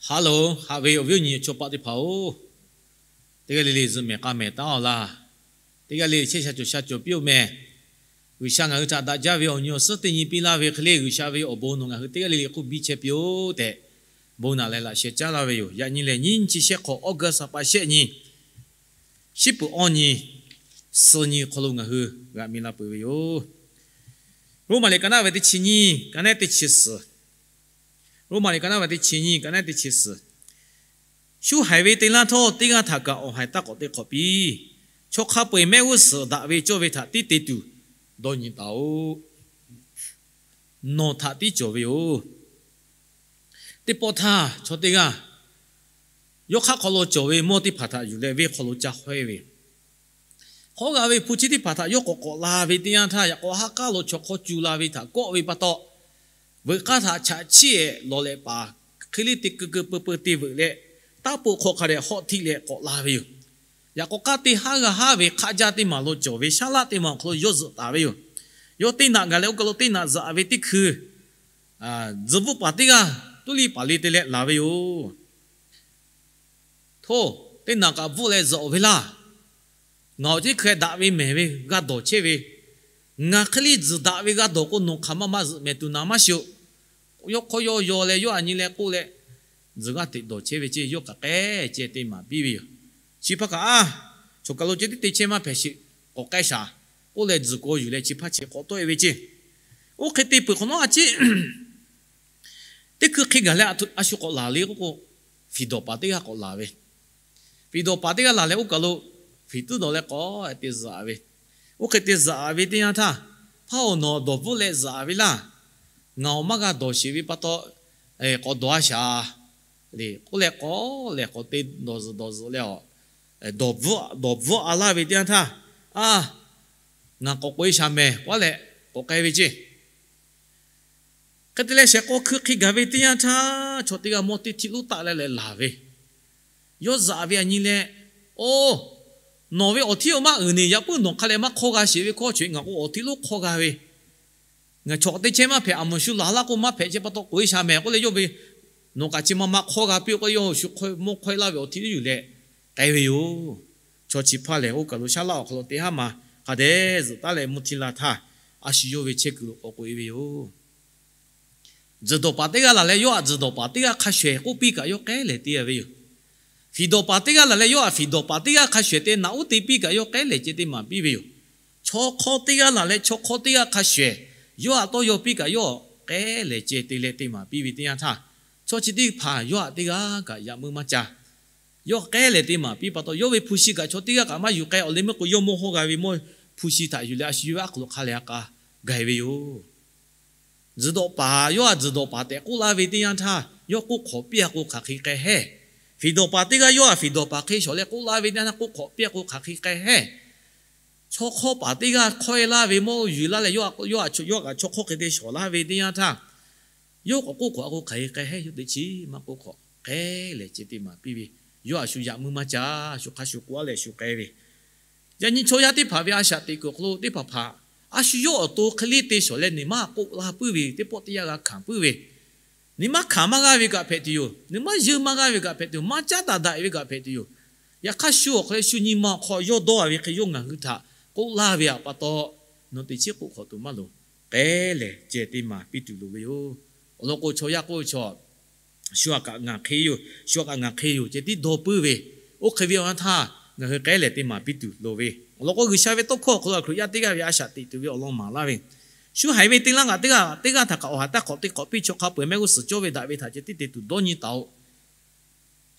Hello, haꞈ ve awˬ viˉ awˬ nyi awˬ chawˇ paˆ teˇ hpaˍ-oˬ, teˇ g'aˇ le le zuhꞈ mehˍ k'a mehˍ taˉ-aw laˇ. Teˇ g'aˇ le le chehˇ sha cawˬ sha cawˬ piˇ-oˆ mehˍ. G'uiˬsha ngaˬ hui htaꞈ daꞈ jaˇ ve awˬ nyi awˬ suhˉ teˇ nyi piˇ laˇ ve hk'e le, G'uiˬsha ve awˬ bon nawˬ ngaˬ hui teˇ g'aˇ le le k'oˆ biˇ chehˇ piˇ-oˆ tehꞈ, bon naꞈ leh laꞈ sheh caˉ laˇ ve yoˬ. Yaꞈ nyi lehˬ, nyiˇ chi shehˆ hk'awꞈ August ha pa shehˆ nyi, shiˉ peuˬ awˇ nyi, suh nyi hk'aw lo ngaˬ hui g'aꞈ mi la peuˬ ve yoˬ. Roˉmaꞈ liꞈ ka naˉ ve teˇ chi nyiˇ, ka naˉ teˇ chi suhˍ. Roˉmaꞈ liꞈ ka naˉ ve teˇ chi nyiˇ, ka naˉ teˇ chi suhˍ. Shu haiˬ ve te laˇ htawˇ, teˇ g'aˇ htaꞈ kaꞈ awˬ haiˬ taˇ k'awꞈ te hk'awꞈ piˇ. Chaw hk'a peu-eˬ mehˆ g'uˇ suhˍ daꞈ ve cawˇ ve htaꞈ tiˉ te tuˬ dawˇ nyi taˍ-oꞈ. Nawˬ htaꞈ tiˉ cawˬ ve yoˬ. Teˇ pawˆ htaˇ chaw teˇ g'aˇ yawˇ hk'aˆ hk'aw lo cawˬ ve mawˇ teˇ hpaˍ htaꞈ yuˬ leh venˇ hk'aw lo ca hawehˇ ve, hk'awˇ g'a ve hpu chi teˇ hpaˍ htaꞈ yawˇ k'awꞈ k'awꞈ la ve teˇ yanˇ htaˇ, yaꞈ k'aw ha k'aˉ lo chaw hk'aw cu la ve htaꞈ kawˆ ve pa taw, veuꞈ k'aˇ htaꞈ chaꞈ chiˆ-ehˍ lawˬ leh paˍ hk'e le te keu keu peu peu te veuꞈ leh, taˇ poˆ hk'aw hk'a dehꞈ hawˆ htiˆ leh k'awꞈ la ve yoˬ. Yaꞈ k'aw k'aˉ teˇ haˉ g'a haˉ ve hk'aˆ jaˇ teˇ maˬ lo cawˬ ve shaˉ laˆ teˇ maˬ awˬ hk'aw lo yawˇ zuhꞈ taˍ ve yoˬ. Yawˇ teˇ naꞈ gaˬ leh oˇ kaˬ lo teˇ naꞈ zuhꞈ ve teˇ hkui, tzuhꞈ bvuhˆ paˍ teˇ g'aˇ tuˉ liˇ paˍ le te leh laˬ ve yoˬ. Hto, teˇ naꞈ kaꞈ bvuhˆ leh zuhꞈ-oˬ ve laˇ. Ngaˬ awˬ teˇ hkui daꞈ ve mehˍ ve g'a dawˬ chehˇ ve, ngaˬ hk'e le tzuhˬ daꞈ ve g'a dawˬ k'o, nawˬ hk'aˬ ma ma zuhꞈ mehˍ tuˬ naˍ maˇ shiˍ-oꞈ. Yawˇ hk'aw yawˇ yaw leh yawˇ aꞈ nyi leh k'oˆ leh, tzuhˬ g'aˇ teꞈ dawˬ chehˇ ve ceˇ, yawˇ kaꞈ k'ehˉ ceh te maˍ piˇ ve yoˬ. Chi hpaˇ kaꞈ, a, choˬ kaˬ lo ceh tiˉ te chehˇ maˇ hpehꞈ sheˍ, k'awꞈ k'ai shaˍ k'oˆ leh, tzuhˬ k'aw yuˬ leh chi hpaˇ chi k'awꞈ tawˆ-e ve ceˇ. Oˇ hk'e te peuˬ hk'awꞈ nawˉ a ciˉ teˇ hkui hk'e gaˬ leh a shu k'awꞈ laˬ le k'oˆ k'o, fiˍ dawˬ paˍ teˇ g'aˇ k'awꞈ laˬ ve. Fiˍ dawˬ paˍ teˇ g'aˇ laˬ leh oˇ kaˬ lo fiˍ tuˉ dawˬ leh k'awꞈ te zuhꞈ ve. Oˇ hk'e te zuhꞈ ve teˇ yanˇ htaˇ, hpaˇ-oˬ, nawˬ dawˬ bvuhˆ leh zuhꞈ ve laˇ. Ngaˬ awˬ maˇ g'a dawˬ sheˍ ve pa taw, k'awꞈ dawˬ-a shaˍ le k'oˆ leh, k'awꞈ lehˬ k'awꞈ te dawˬ zuhꞈ dawˬ zuhꞈ leh, dawˬ bvuhˆ a laˇ ve teˇ yanˇ htaˇ, a, ngaˬ k'awꞈ k'oꞈ-e shaˍ mehˍ k'oˆ leh k'awꞈ k'ai ve ceˇ. Hk'e te leh shehˍ k'aw hkui hk'e gaˬ ve teˇ yanˇ htaˇ, chaw teˇ g'aˇ mawˇ teˇ htiˇ lonˉ taˆ leh leh laˬ ve, yawˇ zuhꞈ ve aꞈ nyi leh, oˇ, nawˬ ve awˬ htiˇ-oˬ maˇ uiˍ neˬ, yaꞈ puiˉ nawˬ hk'a leh maˇ hk'awˇ g'a sheˍ ve hkawˇ chaweh ngaˬ k'o awˬ htiˇ lonˉ hk'awˇ g'a ve, ngaˬ chaw teˇ chehˇ maˇ hpehꞈ, a moˍ shu laˬ laˇ k'o maˇ hpehꞈ chehˇ pa taw k'oꞈ-e shaˍ mehˍ k'oˆ leh yawˇ ve nawˬ kaꞈ chi ma ma hk'awˇ g'a piˇ-oˆ k'oˆ leh yawˇ shu hkawˇ mawˇ hkawˇ-e laˇ ve awˬ htiˇ lonˉ yuˬ leh k'ai ve yoˬ. Chaw chi hpaˇ lehˬ oˇ kaˬ lo shaˉ laˆ awˬ hk'aw lo teˇ haˉ ma hk'a dehꞈ zuhꞈ taˉ leh mvuhˇ htiˇ la htaˇ, a shu yawˇ ve chehˇ kuiˬ lo k'awꞈ k'oꞈ-e ve yoˬ. Tzuhˬ dawˬ paˍ teˇ g'aˇ laˬ leh yawˇ aꞈ tzuhˬ dawˬ paˍ teˇ g'aˇ hk'a shuˍ ehˍ k'oˆ piˇ kaꞈ yawˇ k'ehˉ lehˬ te-a ve yoˬ. Fiˍ dawˬ paˍ teˇ g'aˇ laˬ leh yawˇ aꞈ fiˍ dawˬ paˍ teˇ g'aˇ hk'a shuˍ ehˍ te naꞈ uˉ te piˇ kaꞈ yawˇ k'ehˉ lehˬ ceh te maˍ piˇ ve yoˬ. Chaw hk'awˇ teˇ g'aˇ laˬ leh chaw hk'awˇ teˇ g'aˇ hk'a shuˍ ehˍ yawˇ aꞈ tawˇ yaw piˇ kaꞈ yawˇ k'ehˉ lehˬ ceh te leh te maˍ piˇ ve teˇ yanˇ htaˇ, chaw chi teˇ hpaˍ yawˇ aꞈ teˇ g'aˇ kaꞈ yaꞈ meuˇ maˇ ca. Yawˇ k'ehˉ lehˬ te maˍ piˇ pa taw, yawˇ ve hpu shi kaꞈ chaw teˇ g'aˇ kaꞈ maˇ yuˬ k'ai. Awˬ leh meuˇ k'o yawˇ mawˇ hawˇ g'a ve mawˇ hpu shi htaꞈ yuˬ leh a shu yawˇ ve aˉ hk'aw lo hk'a lehˬ a k'a gaˬ ve yoˬ. Tzuhˬ dawˬ paˍ yawˇ aꞈ tzuhˬ dawˬ paˍ tehꞈ k'oˆ laˇ ve teˇ yanˇ htaˇ, yawˇ k'oˆ hk'awꞈ piˇ-a k'o hk'aˬ hk'e k'ai hehˉ. Fiˍ dawˬ paˍ teˇ g'aˇ yawˇ aꞈ fiˍ dawˬ paˍ hk'e shawˍ leh k'oˆ laˇ ve teˇ yanˇ htaˇ k'oˆ hk'awꞈ piˇ-a k'o hk'aˬ hk'e k'ai hehˉ. Chaw hk'awˇ paˍ teˇ g'aˇ hk'awehˇ laˇ ve mawˇ yuˬ laˇ leh yawˇ aꞈ yawˇ aꞈ chaw yawˇ kaꞈ chaw hk'awˇ hk'e te shawˍ laˇ ve teˇ yanˇ htaˇ, yawˇ k'awꞈ k'oˆ hk'awꞈ-a k'o hk'aˬ hk'e k'ai hehˉ. Yawˇ teꞈ chiˉ maˇ k'oˆ hk'awꞈ k'ehˉ lehˬ ceh te maˍ piˇ ve, yawˇ aꞈ shu yaꞈ meuˇ maˇ ca. Shu hk'a shuˍ k'oˆ-a leh shu k'ai ve, yaꞈ nyi chaw yaˇ teˇ hpaˍ ve a shaꞈ teꞈ kuiˬ awˬ hk'aw lo teˇ hpaˍ hpaˍ a shu yawˇ awˬ to hk'e le te shawˍ leh neˬ maˇ k'oˆ la puiˉ ve teˇ pawˆ teˇ yanˇ g'a hkanˍ puiˉ ve, neˬ maˇ hkanˍ maˇ g'aˇ ve kaꞈ hpehꞈ tuˬ yoˬ. Neˬ maˇ yeunˇ maˇ g'aˇ ve kaꞈ hpehꞈ tuˬ yoˬ. Maˇ caˉ daꞈ daꞈ ve kaꞈ hpehꞈ tuˬ yoˬ. Yaꞈ hk'aˇ shu awˬ hk'aw leh shu nyi ma awˬ hk'aw yawˇ dawˇ-a ve hk'e yawˇ ngaˬ hui htaꞈ k'oˆ laˇ ve aꞈ pa taw, nawˬ teꞈ chiˉ k'oˆ hk'awꞈ tuˬ maˇ loˍ. K'ehˉ lehˬ ceh te maˍ piˇ tuˬ loˍ ve yoˬ. Awˬ lawn k'o chaw yaˇ k'oˆ ve chaw, shu aꞈ kaꞈ ngaˬ hk'e yoˬ, shu aꞈ kaꞈ ngaˬ hk'e yoˬ ceh tiˉ dawˇ puiˉ ve, oˇ hk'e ve awˬ yanˇ htaˇ ngaˬ hui k'ehˉ lehˬ te maˍ piˇ tuˬ loˍ ve. Awˬ lawn k'o G'uiˬsha ve tawˇ hkawˇ awˬ hk'aw lo Hkriꞈ yaˇ teˇ g'aˇ ve a shaꞈ teꞈ tuˬ ve awˬ lawn maˍ laˇ ve, shu haiˬ ve te laˇ kaꞈ teˇ g'aˇ teˇ g'aˇ htaꞈ kaꞈ awˬ ha taˇ hk'awꞈ te hk'awꞈ piˇ. Chaw hk'a peu-eˬ mehˆ g'uˇ suhˍ cawˇ ve daꞈ ve htaꞈ ceh tiˉ te tuˬ dawˇ nyi taˍ-oꞈ.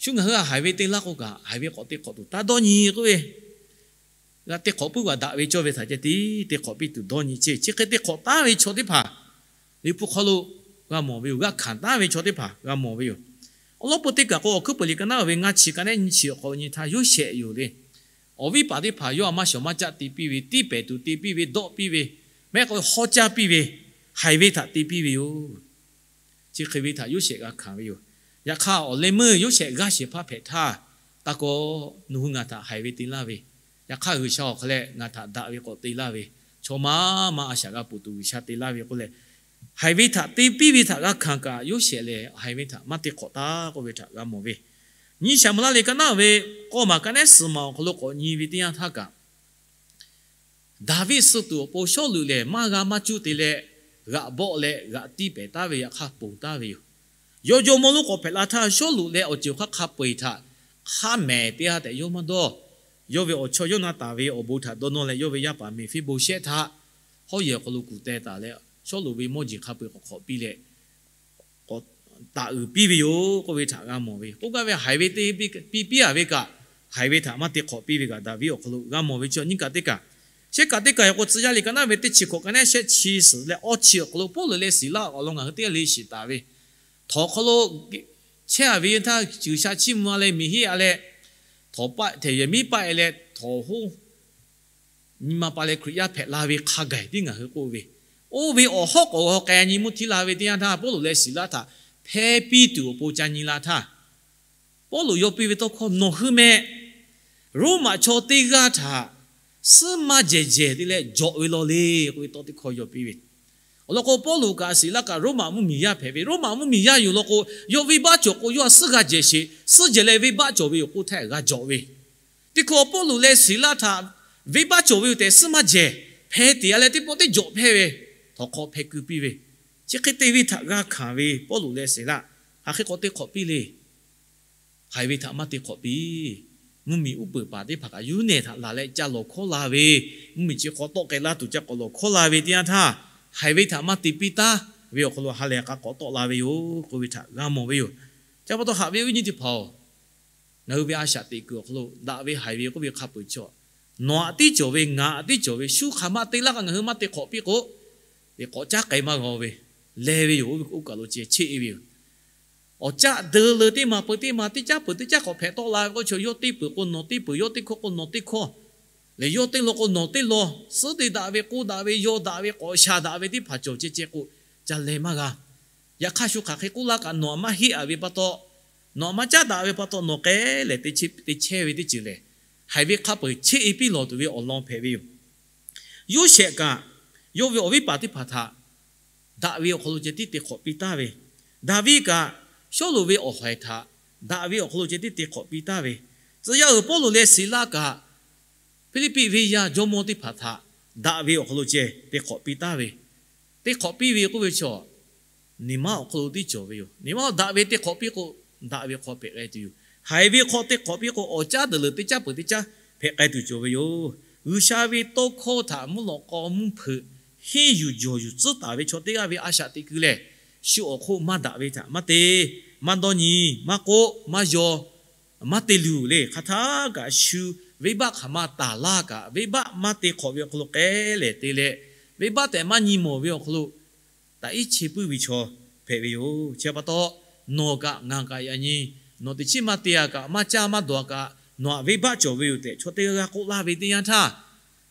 Shu ngaˬ hui haiˬ ve te laˇ k'o kaꞈ haiˬ ve k'awꞈ te hk'awꞈ tuˬ taˇ dawˇ nyi k'oˆ ve, g'a te hk'awꞈ puiˉ g'a daꞈ ve cawˇ ve htaꞈ ceh tiˉ te hk'awꞈ piˇ tuˬ dawˇ nyi ceˇ. Chi hk'e te hk'awꞈ taˉ ve chaw teˇ hpaˍ Liꞈ hpu hk'aw lo g'a mawˬ ve yoˬ. G'a hkanˍ taˉ ve chaw teˇ hpaˍ g'a mawˬ ve yoˬ. Awˬ lawn peu teˇ kaˬ k'o awˬ hkuiˉ peuˬ liꞈ ka naˉ ve ngaˇ chi ka naˉ nyiˇ chi awˬ hk'aw lo nyi htaˇ Yoˇsehꞈ yoˬ le. Awˬ viˉ paˍ teˇ hpaˍ yawˇ aꞈ maˇ shawˍ maˇ caˆ te piˇ ve, tiˇ pehˍ tuˬ te piˇ ve, dawˆ piˇ ve, maˇ heˆ k'o haw caˇ piˇ ve, haiˬ ve htaꞈ te piˇ ve yoˬ. Chi hk'e ve htaꞈ Yoˇsehꞈ g'a hkanˍ ve yoˬ. Yaꞈ hk'aˇ awˬ leh meuˇ Yoˇsehꞈ g'aˇ shehˍ hpaˇ hpehꞈ htaˇ, taˇ kawꞈ nawˬ hui ngaˬ htaꞈ haiˬ ve te laˇ ve, yaꞈ hk'aˇ G'uiˬsha awˬ hk'aw leh ngaˬ htaꞈ daꞈ ve k'awꞈ te laˇ ve, chaw ma ma a shaꞈ g'a ponˬ tuˬ G'uiˬsha te laˇ ve k'oˆ leh, haiˬ ve htaꞈ te piˇ ve htaꞈ g'a hkanˍ kaꞈ, Yoˇsehꞈ lehˬ haiˬ ve htaꞈ maˇ te hk'awꞈ taˉ k'oˆ ve htaꞈ g'a mawˬ ve. Nyi Saˍmo laˇ liꞈ ka naˆ ve k'awˇ maˬ ka nehˉ suhˍ maˬ awˬ hk'aw lo k'awꞈ nyi ve teˇ yanˇ htaˇ kaꞈ, Daˍviˆ suh tuˬ awˬ pon Sawˉluꞈ lehˬ maˇ g'a maˇ cuˇ te leh, g'aꞈ bawˆ leh g'aꞈ tiˇ pehˍ taˉ ve, yaꞈ hk'aˇ ponˬ taˉ ve yoˬ. Yawˇ jawˇmawˇ lonˉ k'awꞈ hpehꞈ la htaˇ, Sawˉluꞈ leh awˬ ceuˬ awˬ hk'aˇ hk'a peu-eˬ htaꞈ hk'a mehˍ teˇ g'aˇ tehꞈ yawˇ maˇ dawˇ. Yawˇ ve awˬ chawˇ Yoˇnaˍtanˍ ve awˬ bon htaꞈ dawˇ nawˇ leh, yawˇ ve yaˇ paˍ Meˍfiˇboˍshehˇ htaꞈ hawˉ yehˬ awˬ hk'aw lo kuˬ teh taˍ leh, Sawˉluꞈ ve mawˇ jeˬ hk'a peu-eˬ k'awꞈ hk'awꞈ piˇ leh, k'awꞈ taˍ uiˍ piˇ ve yoˬ k'oˆ ve htaꞈ g'a mawˬ ve. K'oˆ gaˇ ve haiˬ ve te piˇ piˇ a ve kaꞈ, haiˬ ve htaꞈ maˇ te hk'awꞈ piˇ ve kaꞈ, Daˍviˆ awˬ hk'aw lo g'a mawˬ ve chi nyiˇ kaꞈ teˇ kaꞈ. Shehˆ kaꞈ teˇ kaꞈ awˬ k'o, Tcuh yaˇ liꞈ ka naˆ ve teˇ chi hkawꞈ ka nehˉ shehˆ chi suhˍ leh awˇ chi awˬ hk'aw lo Pawˇluꞈ leh Siˍlaˆ awˬ lawn ngaˬ hui teˇ g'aˇ le shiˍ taˍ ve, htawnˍ hk'aw lo chehˇ a ve htaˇ, G'uiˬsha chiˇ mvuh a leh miˬ heˆ a leh, htawnˍ paˆ htehꞈ yehˬ miˉ paˆ e leh htawnˍ hoˉ nyi ma pa leh Hkriꞈ yaˇ hpehꞈ la ve hk'a gaˬ tiˉ ngaˬ hui k'oˆ ve, oˇ ve awˬ hawˉ k'awꞈ g'aw k'ai nyi mvuhˇ htiˇ la ve teˇ yanˇ htaˇ, Pawˇluꞈ leh Siˍlaˆ htaꞈ hpehˇ piˇ tuˬ awˬ pon ca nyi la htaˇ, Pawˇluꞈ yawˇ piˇ ve tawˇ hkawˇ, Nawˬ hui meh Roˉmaꞈ chaw teˇ g'aˇ htaꞈ suhˉ maˇ jehˬ jehˬ te leh jawꞈ ve law le k'oˆ ve tawˇ teˇ hkawˇ yawˇ piˇ ve. Awˬ lawn k'o, Pawˇluꞈ kaꞈ Siˍlaˆ kaꞈ Roˉmaꞈ mvuhˇmiˬ yaˇ hpehꞈ ve. Roˉmaꞈ mvuhˇmiˬ yaˇ yoˬ lawn k'o, yawˇ venˇbaˆ cawˬ k'o, yawˇ a suhˉ g'a jehˬ sheˍ. Suhˉ jehˬ leh venˇbaˆ cawˬ ve yoˬ k'oˆ htaˇ g'a jawꞈ ve. Teˇ hkawˇ Pawˇluꞈ leh Siˍlaˆ htaꞈ venˇbaˆ cawˬ ve yoˬ tehꞈ suhˉ maˇ jehˬ, hpeh teꞈ a leh teˇ pawˆ teˇ jawꞈ hpehˇ ve, htawnˍ hk'aw hpeh keu piˇ ve. Chi hk'e te ve htaꞈ g'a hkanˍ ve Pawˇluꞈ leh Siˍlaˆ hk'aˬ hk'e k'awꞈ te hk'awꞈ piˇ le. Haiˬ ve htaꞈ maˇ te hk'awꞈ piˇ. Mvuhˇmiˬ uˉ peunˍ paˍ teˇ hpaˍ kaꞈ yuˇ nehˬ htaꞈ laˬ leh ca lawˬ hkawˉ la ve, mvuhˇmiˬ chi hk'aw tawˆ k'ai laˇ tuˬ ca k'awꞈ lawˬ hkawˉ la ve teˇ yanˇ htaˇ, haiˬ ve htaꞈ maˇ te piˇ taˉ ve awˬ hk'aw lo ha lehˬ k'a k'awꞈ tawˆ la ve yoˬ k'oˆ ve htaꞈ g'a mawˬ ve yoˬ. Chi pa taw haꞈ ve awˬ viˉ nyi teˇ hpaˍ-oˬ, ngaˬ hui ve a shaꞈ teꞈ kuiˬ awˬ hk'aw lo daꞈ ve haiˬ ve k'oˆ ve hk'a peu-eˬ chaw, nawˬ aꞈ tiˉ cawˬ ve, ngaˬ aꞈ tiˉ cawˬ ve, shu hk'aˬ ma te laˇ kaꞈ ngaˬ hui maˇ te hk'awꞈ piˇ k'o, teꞈ k'awꞈ caˉ k'ai maˇ g'a ve, leh ve yoˬ. Oˇ ve k'o oˇ kaˬ lo ceh cheˆ e ve yoˬ. Awˬ caˆ deu leu teˇ maˬ peuˬ teˇ maˬ, teˇ caˉ peuˬ teˇ caˉ k'awꞈ hpehꞈ tawˆ la ve k'o, chaw yawˇ teˇ peuˬ k'o nawˬ teˇ peuˬ, yawˇ teˇ hkawˇ k'o nawˬ teˇ hkawˇ, lehˬ yawˇ teˇ lawn k'o nawˬ teˇ lawn, suhˉ te daꞈ ve, k'oˆ daꞈ ve, yaw daꞈ ve, k'awꞈ shaˍ daꞈ ve teˇ hpaˍ cawˬ ceh ceh k'o, ca leh maˇ g'a. Yaꞈ hk'aˇ shu hk'aˬ hk'e k'oˆ laˇ kaꞈ nawˬ aꞈ maˇ heˆ a ve pa taw, nawˬ aꞈ maˇ caˉ daꞈ ve pa taw nawˬ k'ai lehˬ te chehˇ ve teˇ ceuˬ lehˬ, haiˬ ve hk'a peu-eˬ cheˆ e piˇ lawˬ tuˬ ve awˬ lawn hpehꞈ ve yoˬ. Yoˇsehꞈ kaꞈ yawˇ ve awˬ viˉ paˍ teˇ hpaˍ htaꞈ daꞈ ve awˬ hk'aw lo ceh tiˉ te hk'awꞈ piˇ taˍ ve, Daˍviˆ kaꞈ Sawˉluꞈ ve awˬ haiˬ htaꞈ daꞈ ve awˬ hk'aw lo ceh tiˉ te hk'awꞈ piˇ taˍ ve, tcuh yaˇ uiˍ Pawˇluꞈ leh Siˍlaˆ kaꞈ Hpiˇliˇpiˆ venˇ yaˇ jawˇmawˇ teˇ hpaˍ htaꞈ daꞈ ve awˬ hk'aw lo ceh te hk'awꞈ piˇ taˍ ve, te hk'awꞈ piˇ ve k'oˆ ve chaw, neˇ maˉ awˬ hk'aw lo tiˉ cawˬ ve yoˬ. Neˇ maˉ daꞈ ve te hk'awꞈ piˇ k'o, daꞈ ve hk'aw hpehꞈ k'ai tuˬ yoˬ. Haiˬ ve hk'aw te hk'awꞈ piˇ k'o, awˬ caˉ deuˬ leuˬ teˇ caˉ peuˬ teˇ caˉ hpehꞈ k'ai tuˬ cawˬ ve yoˬ. G'uiˬsha ve tawˇ hkawˇ htaꞈ mvuhˇ lawꞈ k'aw mvuhˇ hpeuꞈ henˇ yuˬ jawˬ yuˬ tcuhˉ taˍ ve chaw teˇ g'aˇ ve a shaꞈ teꞈ kuiˬ lehˬ, shu awˬ hk'oˆ maˇ daꞈ ve htaꞈ maˇ te, maˇ dawˇ nyi, maˇ k'oˆ, maˇ yaw, maˇ te luˬ le. Hk'aˬ htaˇ kaꞈ shu venˇbaˆ hk'aˬ ma taˍ laˇ kaꞈ, venˇbaˆ maˇ te hk'awꞈ ve awˬ hk'aw lo k'ai lehˬ te leh, venˇbaˆ tehꞈ maˇ nyi mawˬ ve awˬ hk'aw lo taꞈ iˉ chehˇ puiˉ ve chaw hpehꞈ ve yoˬ. Chi pa taw, nawˬ kaꞈ ngaˬ kaꞈ yaꞈ nyi nawˬ teꞈ chiˉ maˇ te a kaꞈ, maˇ caˇ maˇ dawˬ a kaꞈ, nawˬ aꞈ venˇbaˆ cawˬ ve yoˬ tehꞈ chaw teˇ g'aˇ g'aˇ k'oˆ laˇ ve teˇ yanˇ htaˇ,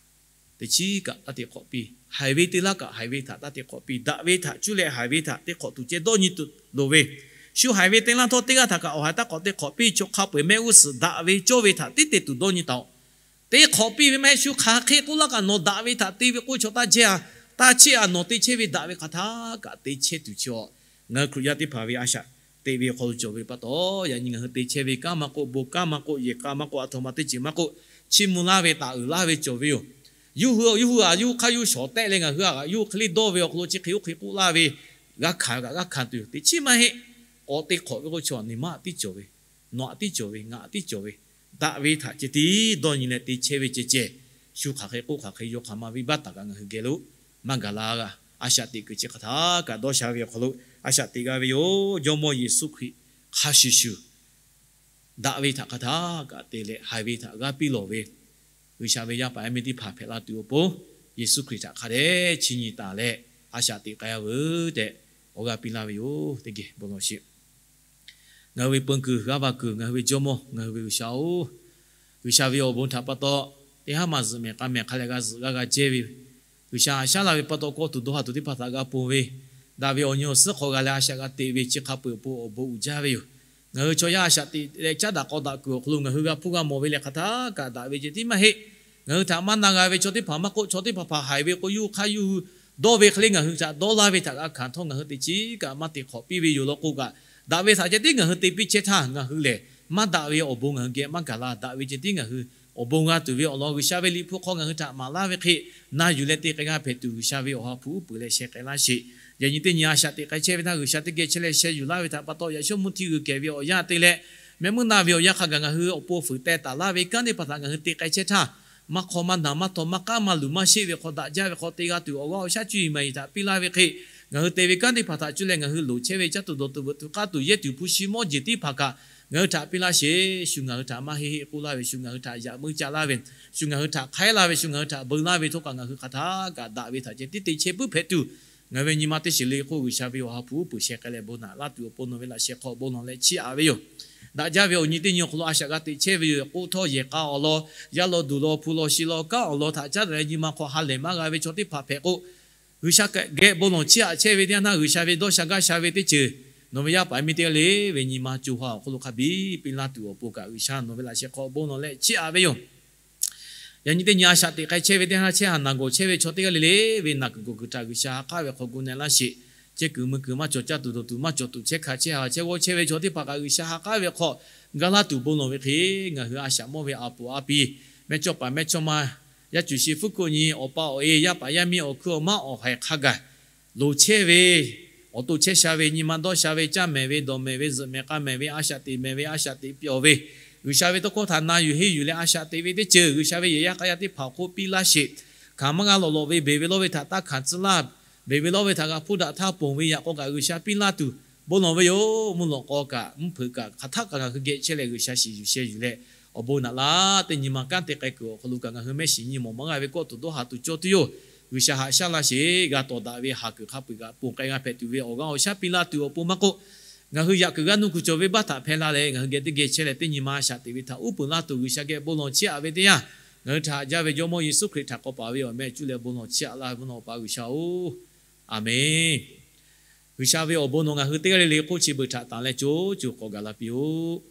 teˇ chiˉ kaꞈ taˇ te hk'awꞈ piˇ. Haiˬ ve te laˇ kaꞈ haiˬ ve htaꞈ taˇ te hk'awꞈ piˇ. Daꞈ ve htaꞈ cuˇ leh haiˬ ve htaꞈ te hk'awꞈ tuˬ ceh dawˇ nyi tuˬ loˍ ve, shu haiˬ ve te laˇ htawˇ teˇ g'aˇ htaꞈ kaꞈ awˬ haiˬ taˇ k'awꞈ te hk'awꞈ piˇ. Chaw hk'a peu-eˬ mehˆ g'uˇ suhˍ daꞈ ve cawˇ ve htaꞈ tiˉ te tuˬ dawˇ nyi taˍ-oꞈ. Te hk'awꞈ piˇ ve maˇ heˆ. Shu hk'aˬ hk'e k'oˆ laˇ kaꞈ nawˬ daꞈ ve htaꞈ te ve k'oˆ chaw taˇ chehˇ a, taˇ chehˇ a. Nawˬ te chehˇ ve daꞈ ve hk'aˬ htaˇ kaꞈ te chehˇ tuˬ chi a, ngaˬ hui Hkriꞈ yaˇ teˇ hpaˍ ve a shaꞈ teꞈ ve awˬ hk'aw lo cawˬ ve pa taw, yaꞈ nyi ngaˬ hui te chehˇ ve kanˉ maˇ k'oˆ, bon kanˉ maˇ k'oˆ, yehˬ k'a maˇ k'oˆ, aˬ htoꞈ ma teˇ ceuˬ maˇ k'oˆ, chiˇ mvuh laˇ ve taˍ uiˍ laˇ ve cawˬ ve yoˬ. Yawˇ hui yawˇ hui a yawˇ hui hk'aˇ yawˇ hui shawˍ tehˆ leh ngaˬ hui a yawˇ hui hk'e le dawˇ ve awˬ hk'aw lo chi hk'e oˇ hk'e k'oˆ laˇ ve, g'a hkanˍ kaꞈ g'a hkanˍ tuˬ yoˬ. Teˇ chiˉ maˇ heˆ. K'awꞈ te hk'awꞈ ve k'o, chaw neˇ maˇ tiˉ cawˬ ve, nawˬ aꞈ tiˉ cawˬ ve, ngaˬ aꞈ tiˉ cawˬ ve, daꞈ ve htaꞈ ceh tiˉ dawˇ nyi leh te chehˇ ve ceh ceh, shu hk'aˬ hk'e k'oˆ hk'aˬ hk'e yaw hk'aˬ ma venˇbaˆ taˍ kaꞈ ngaˬ hui geh lo maˇ gaˬ la g'a. A shaꞈ teꞈ kuiˬ chi hk'aˬ htaˇ kaꞈ dawˇ sha ve awˬ hk'aw lo a shaꞈ teꞈ g'a ve yoˬ. Jawˇmawˇ Yeˍsuˆ Hkriꞈ hk'a shuˍ shuˍ daꞈ ve htaꞈ hk'aˬ htaˇ kaꞈ te leh haiˬ ve htaꞈ g'aˇ piˇ lawˬ ve, G'uiˬsha ve yaˇ paˍ yaˇ miˇ teˇ hpaˍ hpehꞈ la tuˬ awˬ pon, Yeˍsuˆ Hkriꞈ htaꞈ hk'a dehꞈ chiˇ nyi taˍ leh a shaꞈ teꞈ k'ai a veuˬ tehꞈ awˬ g'aˇ piˇ laˇ ve yoˬ. Teˇ geh bon lawˬ sheˍ. Ngaˬ hui ve peun kuiˬ g'aˇ va kuiˬ, ngaˬ hui ve Jawˇmawˇ, ngaˬ hui ve G'uiˬsha-oˬ, G'uiˬsha ve awˬ bon htaꞈ pa taw teˇ haˉ maˬ zuhꞈ mehˍ k'a mehˍ hk'a leh g'a zuhꞈ g'a g'a jehˇ ve yoˬ. G'uiˬsha a shaˉ la ve pa taw kawˇ tuˬ dawˇ ha tuˬ teˇ hpaˍ htaꞈ g'a ponˬ ve, daꞈ ve awˬ nyi awˬ suhˉ hk'aw g'a leh a shaꞈ g'a teꞈ ve chi hk'a peu-eˬ awˬ pon awˬ bon uiˍ jaˇ ve yoˬ. Ngaˬ hui chaw yaˇ a shaꞈ teꞈ leh caˉ daꞈ k'aw daꞈ kuiˬ awˬ hk'aw lo ngaˬ hui g'a hpuˇ g'a mawˬ ve lehˬ hk'aˬ htaˇ kaꞈ daꞈ ve ceh tiˉ maˇ heˆ. Ngaˬ hui htaꞈ maˇ na g'a ve chaw teˇ hpaˍ maˇ k'oˆ, chaw teˇ hpaˍ hpaˍ haiˬ ve k'o yawˇ hui hk'aˇ yawˇ hui dawˇ ve hk'e le ngaˬ hui htaꞈ dawˇ laˇ ve htaꞈ g'a hkanˍ htawˇ, ngaˬ hui teˇ chiˉ kaꞈ maˇ te hk'awꞈ piˇ ve yoˬ law k'o kaꞈ, daꞈ ve htaꞈ ceh tiˉ ngaˬ hui te piˇ chehˇ htaˇ, ngaˬ hui lehˬ maˇ daꞈ ve awˬ bon ngaˬ hui geh maˇ gaˬ la. Daꞈ ve ceh tiˉ ngaˬ hui awˬ bon g'a tuˬ ve awˬ lawn G'uiˬsha ve Liꞈ hpu hk'aw ngaˬ hui htaꞈ maˍ laˇ ve hk'e, na yuˬ leh te k'ai g'a hpehꞈ tuˬ G'uiˬsha ve awˬ ha hpu uˉ peunˍ leh sheh k'ai laˇ sheˍ. Yaꞈ nyi teˇ nyi a shaꞈ teꞈ k'ai chehˇ ve htaˇ, G'uiˬsha teˇ geh chehˇ leh sheh yuˬ laˇ ve htaꞈ pa taw, yaꞈ shawˉ mvuhˇ hti g'uiˬ kehˬ ve awˬ yanˇ te leh, mehˆ meuˇ na ve awˬ yanˇ hk'a gaˬ ngaˬ hui awˬ pon fuiˍ teh taˍ laˇ ve kanˉ teˇ hpaˍ htaꞈ ngaˬ hui te k'ai chehˇ htaˇ, maˇ hk'aw maˇ naˬ maˇ htaw maˇ k'aˉ maˇ luˬ maˇ sheˆ ve hk'aw daꞈ jaˇ ve hk'aw te g'a tuˬ awˬ g'aˇ awˬ shaˉ cuˇ yiˍ maˍ yiˍ htaꞈ piˇ laˇ ve hk'e, ngaˬ hui te ve kanˉ teˇ hpaˍ htaꞈ cuˇ leh ngaˬ hui loˍ chehˇ ve caˇ tuˬ dawˬ tuˬ veuꞈ tuˬ k'aˇ tuˬ yehˇ tuˬ hpu shi mawˇ jeˬ teˇ hpaˍ kaꞈ ngaˬ hui htaꞈ piˇ laˇ sheˍ. Shu ngaˬ hui htaꞈ maˇ heˆ heˆ k'oˆ laˇ ve, shu ngaˬ hui htaꞈ yaꞈ meuˇ caˇ laˇ ve, shu ngaˬ hui htaꞈ hk'aiˉ laˇ ve, shu ngaˬ hui htaꞈ beu laˇ ve htawˇ kaꞈ ngaˬ hui hk'aˬ htaˇ kaꞈ daꞈ ve htaꞈ ceh tiˉ te chehˇ puiˉ hpehꞈ tuˬ, ngaˬ ve nyi ma teˇ shiˍ le k'o G'uiˬsha ve awˬ ha hpu uˉ peunˍ sheh k'ai leh bon naꞈ laˇ tuˬ awˬ pon nawˬ ve laꞈ sheh hk'aw bon lawˬ leh chiˇ aꞈ ve yoˬ. Daꞈ jaˇ ve awˬ nyi teˇ nyi awˬ hk'aw lo a shaꞈ g'a teꞈ chehˇ ve yoˬ. K'oˆ htawˇ yehˬ k'a awˬ lawn, yaˇ lawn duˬ lawn hpu lawn shi lawn kanˉ awˬ lawn htaꞈ caˉ daꞈ leh nyi ma hk'aw ha lehˬ maˇ g'a ve chaw teˇ hpaˍ hpehꞈ k'o, G'uiˬsha geh bon lawˬ chiˇ aꞈ chehˇ ve teˇ yanˇ htaˇ, G'uiˬsha ve dawˇ sha gaˇ sha ve teˇ ceuˬ nawˬ ve yaˇ paˍ yaˇ miˇ teˇ g'aˇ le ve nyi ma co ha awˬ hk'aw lo hk'a biˇ piˇ laˇ tuˬ awˬ pon kaꞈ G'uiˬsha nawˬ ve laꞈ sheh hk'aw bon lawˬ leh chiˇ aꞈ ve yoˬ. Yaꞈ nyi teˇ nyi a shaꞈ teꞈ k'ai chehˇ ve teˇ yanˇ htaˇ, chehˇ haˍ naˬ gawˬ chehˇ ve chaw teˇ g'aˇ le le ve naˬ kuiˬ gawˬ kuiˬ htaꞈ G'uiˬsha ha k'aˉ ve hk'aw gu na laˇ sheˍ. Chehˇ kuiˬ mui kuiˬ maˇ cawˬ, caˇ tuˬ dawˬ tuˬ maˇ cawˬ tuˬ, chehˇ hkanˍ chehˇ haˍ chehˇ g'awˇ chehˇ ve chaw teˇ hpaˍ kaꞈ G'uiˬsha ha k'aˉ ve hk'aw ga laˇ tuˬ bon lawˬ ve hk'e, ngaˬ hui a shaꞈ mawˇ ve a puˍ a pi, mehˇchawˇ paˍ mehˇchawˇma, yaˇ cuˬ shi fuˉ kuˆ nyi, awˬ pa awˬ e, yaˇ paˍ yaˇ miˇ awˬ hkuiˉ awˬ maˉ awˬ haiˬ hk'a gaˬ loˍ chehˇ ve, awˬ to chehˇ sha ve, nyi ma dawˇ sha ve, caˇ mehˍ ve, dawˬ mehˍ ve, zuhꞈ mehˍ k'a mehˍ ve, a shaꞈ teꞈ mehˍ ve, a shaꞈ teꞈ pyawˬ ve, G'uiˬsha ve tawˇ hkawˇ htaꞈ na yuˬ henˇ yuˬ leh a shaꞈ teꞈ ve teˇ ceuˬ G'uiˬsha ve yehˬ yaˇ k'a yaˇ teˇ hpaˍ awˬ hk'oˆ piˇ laˇ sheˍ. Hkanˍ maˇ g'a lawˬ lawꞈ ve beˬ ve lawˇ ve htaꞈ taˇ hkanˍ tcuh laˇ, beˬ ve lawˇ ve htaꞈ g'a hpuˇ daꞈ htaˇ ponˬ ve yaꞈ k'aw kaꞈ G'uiˬsha piˇ laˇ tuˬ bon lawˬ ve yoˬ. Mvuhˇ lawꞈ k'aw kaꞈ mvuhˇ hpeuꞈ kaꞈ hk'aˬ htaˆ kaꞈ ngaˬ hui geh chehˇ leh G'uiˬsha shiˍ yuˬ sheh yuˬ leh awˬ bon naꞈ laˇ. Teˇ nyi ma kanˉ te k'ai kuiˬ awˬ hk'aw lo kaꞈ ngaˬ hui mehˆ shiˍ nyi mawˬ maˇ g'a ve kawˆ tuˬ dawˇ ha tuˬ cawˇ tuˬ yoˬ. G'uiˬsha haꞈ shaˉ laˇ sheˍ. G'a tawˍ daꞈ ve haˍ kuiˬ hk'a peu-eˬ kaꞈ ponˬ k'ai g'a hpehꞈ tuˬ ve awˬ g'aˇ awˬ shaˉ piˇ laˇ tuˬ awˬ pon maˇ k'oˆ, ngaˬ hui yaꞈ kuiˬ g'aˇ nuˇ kuiˬ cawˬ ve baˆ htaꞈ hpehˇ laˇ leh ngaˬ hui geh teˇ geh chehˇ leh teˇ nyi ma a shaꞈ teꞈ ve htaꞈ uˉ peunˍ laˇ tuˬ G'uiˬsha geh bon lawˬ chiˇ aꞈ ve teˇ yanˇ, ngaˬ hui htaꞈ haꞈ jaˇ ve Jawˇmawˇ Yeˍsuˆ Hkriꞈ htaꞈ k'awꞈ paˍ ve awˬ meh cuˇ leh bon lawˬ chiˇ aꞈ laˇ ve bon lawˬ Awˬ pa G'uiˬsha-oˬ, Aˍmenˍ. G'uiˬsha ve awˬ bon nawˬ ngaˬ hui teˇ g'aˇ le le hk'oˆ chi beuꞈ htaꞈ tanˬ leh co co k'awꞈ gaˬ la piˇ-oˆ.